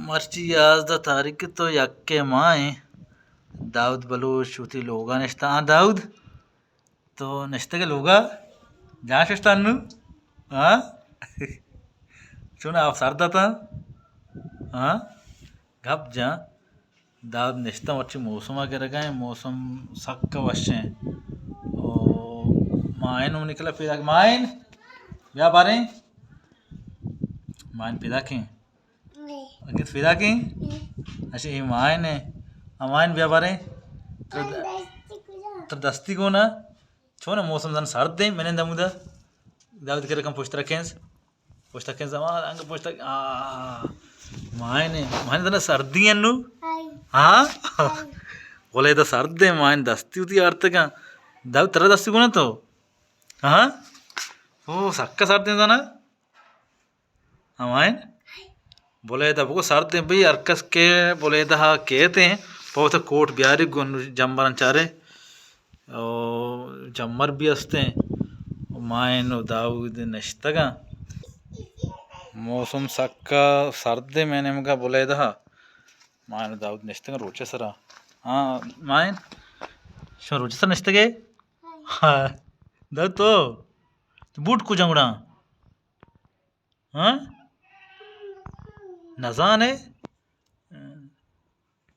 مرچی یازدہ تاریخ تو یکے ماہ ایں۔ داؤد بلوچ وتی لوگا نشتہ۔ ہاں داؤد، تو نشتگ ئے لوگا؟ جان ششتہ انو؟ ہاں؟ چون آپ سرد اتاں؟ ہاں؟ گپ جان۔ داؤد نشتہ، مرچی موسم ءَ گرگا ایں، موسم سک وش ایں۔ او ماہین ہم نکلا پیداک۔ ماہین، بیا باریں۔ ماہین پیداک ایں۔ اگت پیداک ایں؟ اچھا، اے ماہین ایں۔ آ ماہین بیا باریں۔ تر، تر دستی گون ءَ۔ چون ایں موسم؟ زن سرد ایں، منند ہمودا۔ داؤد کرا کن پشت رکھیں۔ پشت کن زمان انگ پشت۔ آ، ماہین ایں۔ ماہین زن سردی انو؟ ہاں؟ بولے دا سرد ایں، ماہین دستی وتی آرتگاں۔ داؤد ترا دستی گون ءَ تو؟ ہاں؟ او، سکا سرد ایں زن۔ ہمائن بلیدہ بگو سردیں بھئی، ہر کس کہ بلیدہ ءَ کیت ایں، پہ وتا کوٹ بیاری گوں جمبراں چارے۔ او جمبر بھی استیں۔ مائن و داؤد نشتگاں۔ موسم سکا سردیں مئے نیمگا بلیدہ ءَ۔ مائن و داؤد نشتگاں روچے سرا۔ ہاں مائن، شما روچے سرا نشتگے؟ ہاں۔ داؤد تو؟ تو بوٹ کجا گڑا؟ ہاں؟ نزانے؟